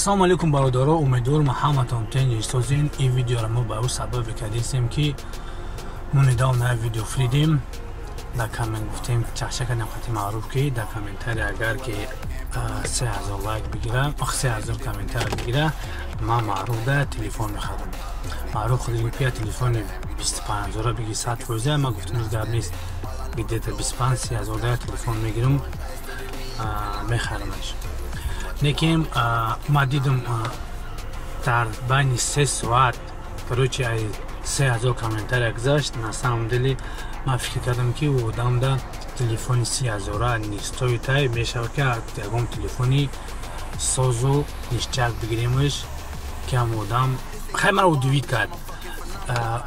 Ассалому алайкум бародаро, умедворам ҳаматон тенҷ созин. Ин видеоро мо ба ӯ сабабе кардистем, ки мо недавно як видео фридем, дар коммент гуфтем, чахча кардем хати маъруф, ки дар комментария агар ки 3000 лайк бигира, 3000 комментария бигира, ман маъруф да телефон мехарам. Маъруф худи гуфт, телефони 25 000 биги 100%. Ман гуфтам, ҳеҷ гап нест, где-то 25-30 ҳазор да телефон мегирам, мехарамаш. Лекин ма дидам, дар байни 3 соат, короче, ай 3000 комментария гузашт. На самом деле ман фикр кардам, ки ӯ одамда телефони 30 ҳазора не стоит ай, мешавад, ки ягон телефони созу ништяк бигиремаш, ки ҳам одам хай мара удивить кард.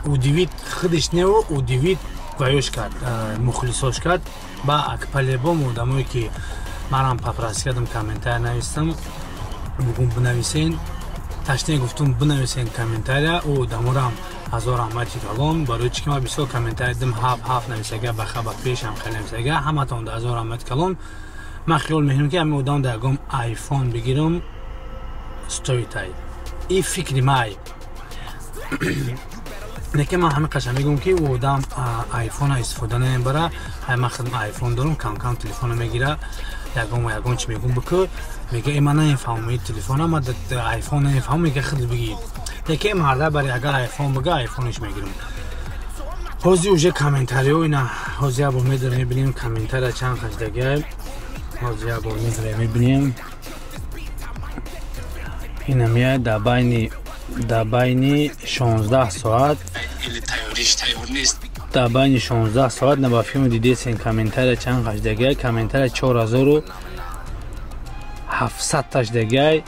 Удивить худиш неву, удивить ваёш кард, мухлисош кард. Ба по-любому одамое, ки манам попросить кардам, комментария навистам, бугум бинависен, точнее гуфтум, бинависен комментария, ӯ одаморам ҳазор раҳмати калон. Барои чӣ ки ман бисёр комментария дидам, ҳаф ҳаф нависага, баха ба пешам хеле нависага. Ҳаматон да ҳазор раҳмати калон. Ман хиёл мекунам, ки ҳамин одам да ягон айфон бигирам стоит ай, и фикри май. Лекин ман ҳамин қаша мегӯям, ки ӯ одам айфона истифода намебара. Ҳай, ман худам айфон дорам, камкам телефона мегира, ягон ягон чи мегӯм, бикӯ, мега, э, ман намефаҳмам ин телефона, ман айфон намефаҳмам, мега, худ бигир. Лекин марда бари агар айфон бига, айфониш мегирам. Ҳозир уже комментариҳо ина, ҳозир як бор медорем, мебинем, комментария чанд қашдагиай. Ҳозир як бор медорем, мебинем, ина меяд дар байни 16 соат, дар байни 16 соат на ба филм дидесен, комментария чанд қашдагиай. Комментария 4700 ташдагиай,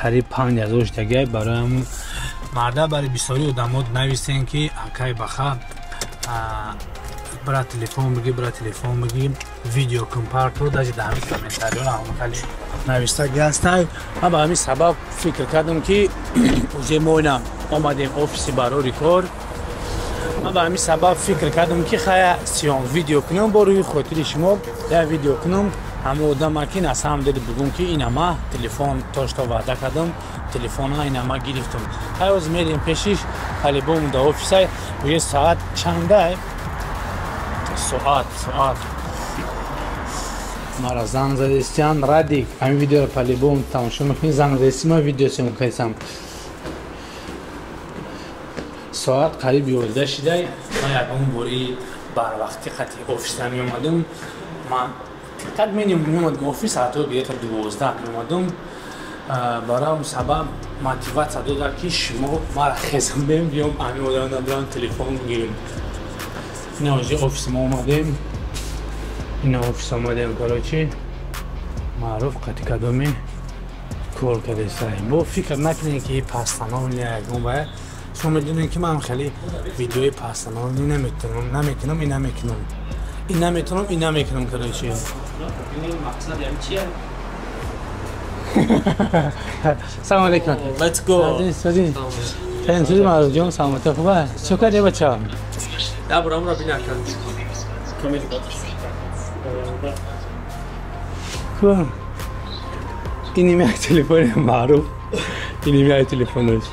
қариб 5000 шдагиай. Барои марда, барои бисёри одамо нависен, ки акай баха, бира телефон биги, бира телефон биги, видео кун парту. Даже дар ҳамин комментариёро ҳам хеле навистаги ҳастай. Ман ба ҳамин сабаб фикр кардам, ки уже мо ина омадем офиси барори кор. Ман ба ҳамин сабаб фикр кардам, ки хая сиён видео кунам, бо рӯи хотири шумо як видео кунам. Ҳама одама ки на самом деле бигӯм, ки ина ма телефон то что ваъда кардам, телефона ина ма гирифтам. Хай, ҳозир мерем пешиш, по-любому да офисай. Уже соат чандай? Соат мара занг задестиан. Радик, ҳамин видеоро по-любому тамошо мекунӣ, занг задести, ман видео съёмка кардам. Соат қариб 11 шидай. Ман ягон бори барвақти қати офис намеомадам. Ман как минимум меомадам офис соатҳои где-то 12 меомадам. Барои сабаб мотивация дода, ки шумо мара хезам, бем, биём, ҳамин одам бирам, телефон бигирем. Ина ози офиси мо омадем, ина офис омадем. Короче, маъруф қати кадоми кор кардестай. Бо фикр накунед, ки постановление ягон бая. Шумо медонед, ки ман хеле видеои постановление наметунам, намекунам и намекунам, и наметунам, и намекунам, короче. Мақсад ям чия? Салом алейкум. Let's go. Созин, маъруф ҷон, саломатӣ хуба? Чӣ кардӣ, бача? Я бурам ра бина кан. Камер. Хуб. Ини як телефони маъруф. Ини як телефонаш.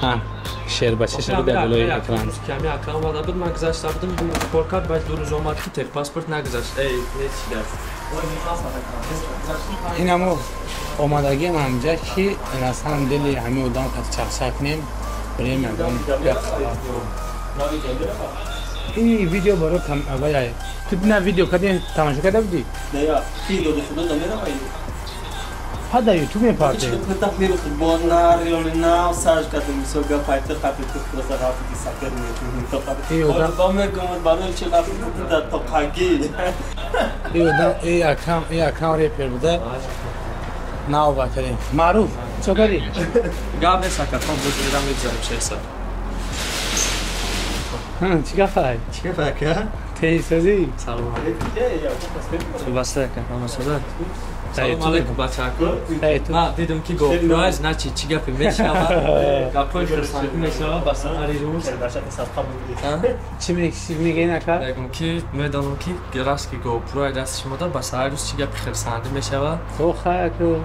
А, шербача шуда дар болои экран. Ками ака омада буд, ман гузашта будам, кор кард, баъд 2 рӯз омад, ки техпаспорт нагузашт. Эй, нечида. Инамо омадагиам ҳамҷа, ки на самом деле ҳамин одам қад чахча кунем, бирем ягон. Ин видео барои вай, ту на видео кардӣ, тамошо карда будӣ? Ҳа, дар ютуб мепартем. Бо нар нав сарж кардем, бисёр гапайти қати просто рафти сакер мекунем. Ба мегӯм, барои чи рафти дар тоқагӣ. И одам, и акам репер буда. Нав бакарем. Маъруф, чо кардӣ? Гап нест, ака, том бузирам, мегузарем шеса. Чӣ гапай? Чӣ гап, ака? Тезсозӣ? Салом. Хуб аст, ака, ҳама созад? Салом алейкум бачако. Ма дидам ки GoPro значит чӣ гапе мешавад. Гапҳои хурсандӣ мешавад ба саҳари рӯз. Чӣ мегӯед ака? Мегӯм ки медонам ки раст ки GoPro дасти шумо дор ба саҳари рӯз чӣ гапи хурсандӣ мешавад. Хо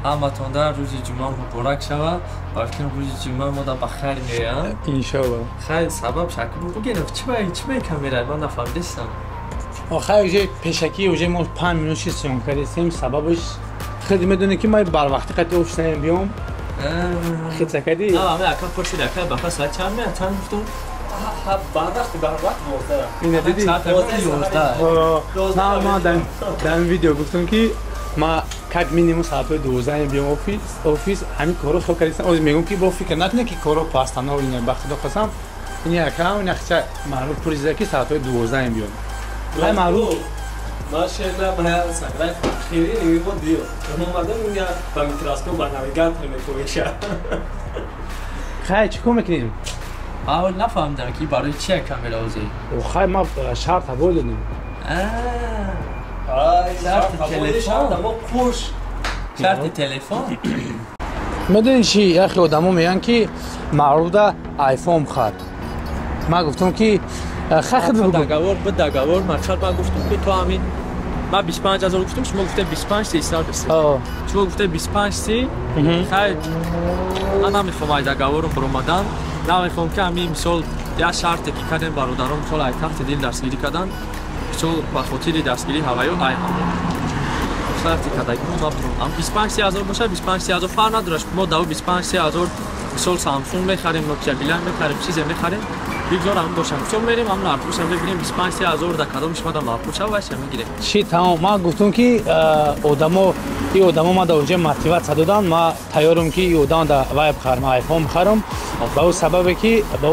ҳаматон дар рӯзи ҷумъа муборак шавад. Ба фикрам рӯзи ҷумъа мо дар ба хайр меоям. Иншоалло. Хайр сабаб шакл бигӯед чӣ ба камера ман нафаҳмидастам. Охай уже пешакӣ уже мо 5 минут ши съёмка кардем, сабабаш хеле медонӣ ки ман барвақти қати офис наем биём. Хитса кардӣ? На, ака пурсид, ака баха соат чанд меяд? Чанд гуфтум? Барвақти 12. Ина дидӣ? 11. На, ман дар ин видео гуфтам ки ман как минимум соатҳои 12 биём офис, ҳамин корро хел кардистам. Оз мегӯм ки бо фикр накунед ки корро постановление ба худо қасам. Ин якам ин хича маъруф пурсида ки соатҳои 12 биём. Ай маъруф Ман шеър ман саграй хири немибо диё. Омадам инҷа ба микроскоп ба навигатор мекӯша. Хай чӣ кор мекунем? Ман нафаҳмидам ки барои чи камера озӣ. Хай ман шарт ҳаво додем. Ай шарти телефон мо пуш. Шарти телефон. Медонӣ чи яхе одамо мегӯянд ки маъруфда айфон хар. Ман гуфтам ки хай договор ба договор мақсад ман гуфтам ки то ҳамин ман 25 000 гуфтам, шумо гуфтед 25 си сар. Шумо гуфтед 25 си. Хай ман намехоҳам ай договорам баромадан, намехоҳам ки ҳамин мисол як шарте ки кардем бародарон мисол ай тахти дил дастгирӣ кардан, мисол ба хотири дастгирӣ ҳаваё ай ҳамон шарте кардагӣ мо набурам. 25 си ҳазор бошад, 25 си ҳазор фарқ надорад. Мо даво 25 си ҳазор мисол Samsung мехарем, Nokia Билайн мехарем, чизе мехарем. Бигзор ҳам бошам. Мисол мерем ҳам нархушам мебинем 25 си ҳазор да кадом шумо да маъқул шава вайша мегирем. Чи тамом ман гуфтам ки одамо и одамо ма да онҷа мотиватсия додан, ман тайёрам ки и одам да вай бихарам, айфон бихарам. Ба ӯ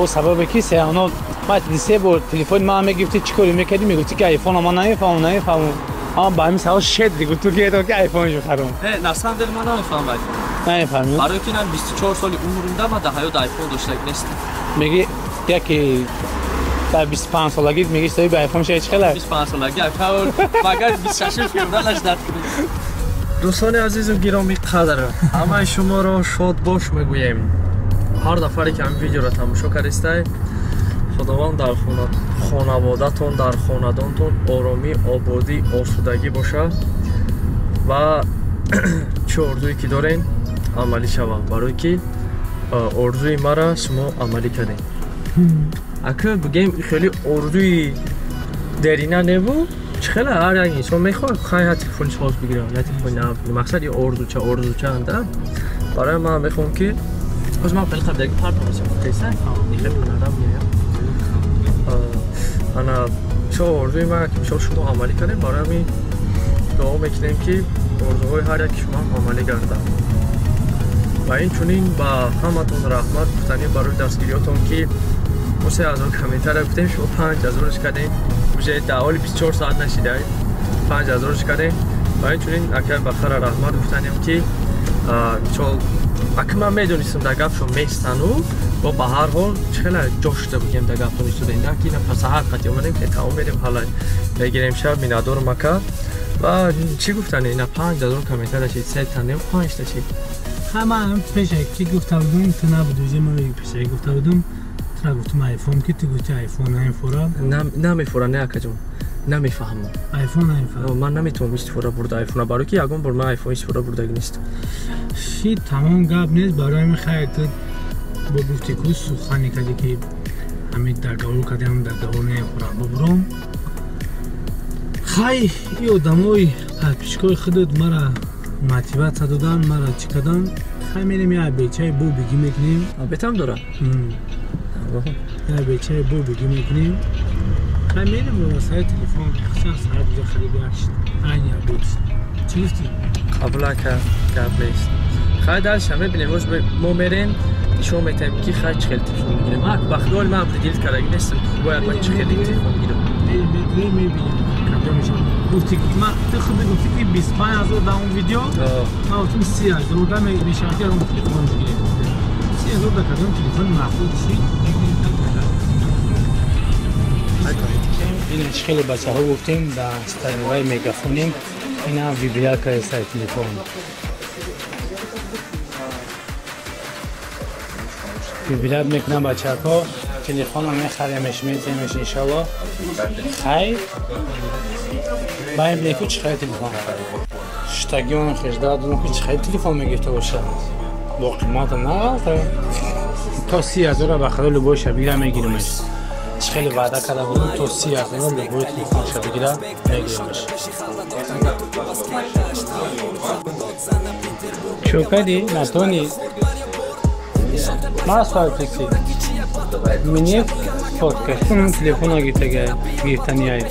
сабабе ки сеано ман се бор телефони ман мегирифти чӣ коре мекардӣ, мегуфти ки айфона ман намефаҳмам. Аммо ба ҳамин сабаб шед гуфту ки айфоншо бихарам. Не, на самом деле ман намефаҳмам айфон. Намефаҳмӣ? Барои ки ман 24 соли умрумда ман дар ҳаёт айфон доштаг нестам. Мегӣ яке дар 25 солагӣ мегӣ соҳиби айфон шавӣ чӣ хеле? 25 солагӣ айфон магар 26 февралаш дат кунем. Дӯстони азизу гиромӣ қадр, ҳамаи шуморо шодбош мегӯем. Ҳар нафаре ки ҳамин видеоро тамошо кардистай, Худованд дар хонаводатон, дар хонадонтон оромӣ, ободӣ, осудагӣ бошад ва чӣ орзуе ки дорем амалӣ шавад. Барое ки орзуи мара шумо амалӣ кардем. Ака бигем хеле орзуи дерина небуд, чӣ хеле ҳар як инсон мехоҳад хай я телефони соз бигирам, я телефони нав. Мақсад и орзуча, орзуча анда. Барои ман мехоҳам ки боз ман хеле қабл як партам теса, нихе панарам меоям. Ана чо орзуи ман ки мисол шумо амалӣ кардем, барои ҳамин дуо мекунем ки орзуҳои ҳар яки шумо амалӣ гардад. Ва инчунин ба ҳаматон раҳмат гуфтанӣ барои дастгириётон ки мо 3000 комментария гуфтем, шумо 5000-ш кардем, уже дар ҳоли 24 соат нашидаед, 5000-ш кардем. Ва инчунин акай Бахара раҳмат гуфтанем ки мисол ака ман медонистам дар гапшон местану бо ба ҳар ҳол чӣ хеле ҷо шуда бигем дар гаптон истодаем, на ки саҳар қати омадем ки тамом мерем ҳала мегирем шаб миннатдорам ака. Ва чӣ гуфтане ина 5000 комментария шид, се та не 5 та шид. Ха ман пеша ки гуфта будам, ту набуди, уже ман пеша гуфта будам, ту гуфтам айфон ки ту гуфти айфон намефура. Намефура, не акаҷон, намефаҳмам. Айфон намефаҳмам. Ман наметавонам истифода бурда айфона, барои ки ягон бор ман айфон истифода бурдаги нестам. Ши тамом гап нест, барои ҳамин хайр ту бо гуфти ку сухане кардӣ ки ҳамин договор кардем, договор намефура бубуром. Хай и одамои подписчикои худат мара мотиватсия додан, мара чӣ кардан. Хай мерем я бечаи бо бигӣ мекунем. Бетам дора? Я бечаи бо бигӣ мекунем. Хай мерем ба сари телефон, хусусан сари буҷа харид як шид. Айни обед. Чӣ гуфтӣ? Қабул ака, гап нест. Хай дальше мебинем, боз мо мерем нишон метаҳем ки хай чӣ хел телефон мегирем. Ба худои ман определить кардаги нестам ки бояд ман чӣ хел телефон бигирам. Мебинем кадом мешавад. Гуфти ман ту худ гуфти ки 25 000 дар он видео, ман гуфтам 30 000 да мешавад ки он телефон бигирем. 30 000 да кадом телефон маъқул шид? Ин хеле бачаҳо гуфтем дар старвай мегафонем. Ина вибряка эсай телефон. Вибрят мекунам бачако, телефонро мехаремеш, метемеш иншалло. Хай. Баем леку чӣ хай телефон. Штагион хежда дунам ки чӣ хай телефон мегирифта боша. Бо қимата нағалта. То 30,000 ба худо любой ша бигира мегиримеш. Чӣ хеле ваъда карда будем, то 30,000 любой телефон ша бигира мегиримеш. Чё кади? Натони? Мара суал пурсид. Мне фотка. Кунам телефона гирифтани ай.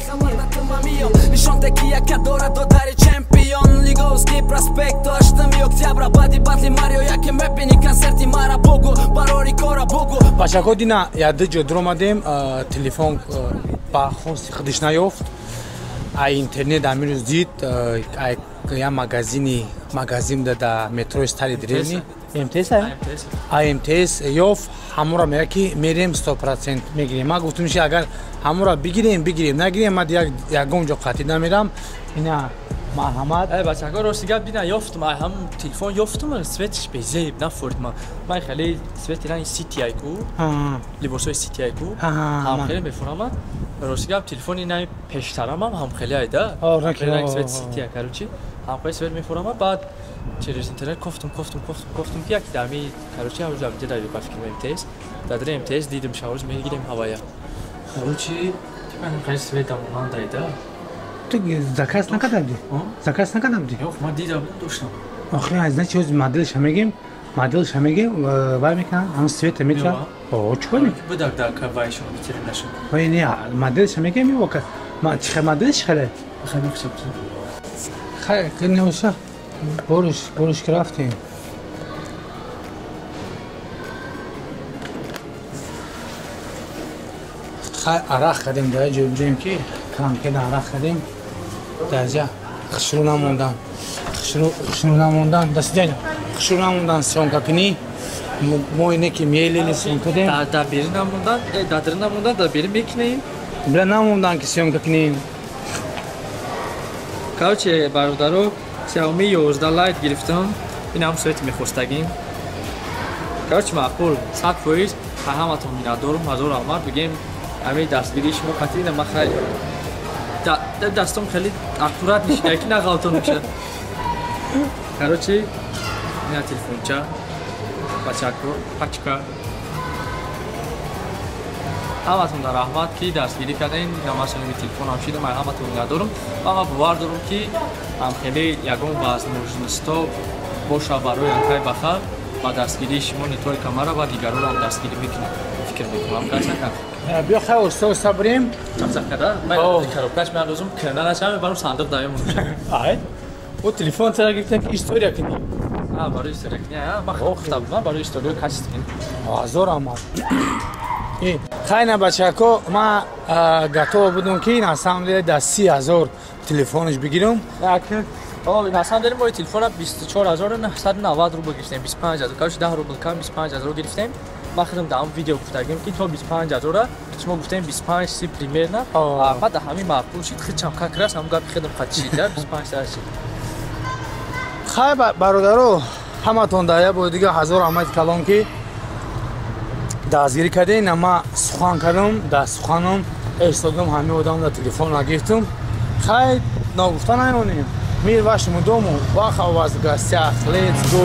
Чемпион Лиговский проспект 8 октябра баъди батли Марио яке мебини консерти мара бугу барори кора бугу. Бачако дина яды ҷо дуромадем, телефон ба хости худиш наёфт. Ай интернет амирӯз дид, ай я магазин да метрои Стари Древний. МТС? Ай МТС ёфт, ҳамура мега ки мерем 100% мегирем. Ман гуфтум ки агар ҳамура бигирем, бигирем, нагирем, ман ягон ҷо қатъӣ намерам. Ина марҳамат. Эй бачако, рости гап дина ёфтум, ай ҳам телефон ёфтум, светиш безеб нафурд ман. Ман хеле свети ранги Сити айку, либосҳои Сити айку, ҳам хеле мефурамад. Рости гап телефони наи пештарамам ҳам хеле айда. Ранги свет Сити ай, короче, ҳам хеле свет мефурамад. Баъд через интернет кофтум, кофтум, кофтум, кофтум ки яки дами, короче, ҳавз ам ҷа ба фикр МТС. Дар МТС дидим шавз мегирем ҳавая. Короче, типа хеле свет амонанд айда. Ту заказ накарда будӣ? Заказ накарда будӣ? Ёф, ман дида будам, доштам. Охи, аз значи ҳоз моделша мегем, моделша мегем, вай мекунам, ҳамн света метра. О, чӣ кор мекунӣ? Будак дар вайшон витринашон. Вай не, моделша мегем, ё ка ма чӣ моделш хеле? Хай мехшаб. Хай, небоша. Бориш, бориш ки рафтем. Хай арақ кардем, дар ҷой буҷем ки конкретно арақ кардем. Дарҷа хушрӯ намондан. Хушрӯ намондан. Дастиҷан, хушрӯ намондан съёмка кунӣ. Мо ине ки мелели съёмка дем. Да бери намондан, да дир намондан, да бери мекунем. Бля намондан ки съёмка кунем. Короче, бародаро, Xiaomi 11 Lite гирифтам. Ин ҳам свети мехостагим. Короче, маъқул, 100% ҳаматон миннатдорум, ҳазор раҳмат. Бигем ҳамин дастгирии шумо қатъи на ман хеле дастом хеле аккурат нишида, ки нағалтон мешад. Короче, ина телефонча, бачако, пачка. Ҳаматон дар раҳмат ки дастгирӣ кардем. Намасони телефонам шидам, ман ҳаматон миннатдорум ва ман бовар дорум ки ҳам хеле ягон возможностҳо боша барои анкай бахар ба дастгирии шумо не только мара ва дигаронам дастгирӣ мекунам. Фикр мекунам, кас накард. Биё хай оста оста бирем. Чақчақ карда? Ман коробкаш меандозум, кирна нашам, мебарам сандуқ даём мушам. Ай? О телефон чара гирифтем ки история кунӣ. А, барои история кунӣ, а? Ман гуфта будам барои история качественный. Ҳазор раҳмат. Хай на бачако, ман готова будам ки на самом деле да 30,000 телефонш бигирам. На самом деле мо телефонро 24,990 рубл гирифтем, 25,000, короче 10 рубл кам 25,000 гирифтем. Ман худам дар он видео гуфтагим ки то 25,000 шумо гуфтем 25 си примерно. Баъд ҳамин маъқул шид, хичам как раз ҳамон гапи худам қати шид, 25,000 шид. Хай бародаро, ҳаматон дар як бори дига ҳазор раҳмати калон ки дастгирӣ кардем. Ман сухан кардам, дар суханам эстодам, ҳамин одам дар телефон нагирифтам. Хай ногуфта намонем. Мир вашему дому, Ваха у вас в гостях. Let's go!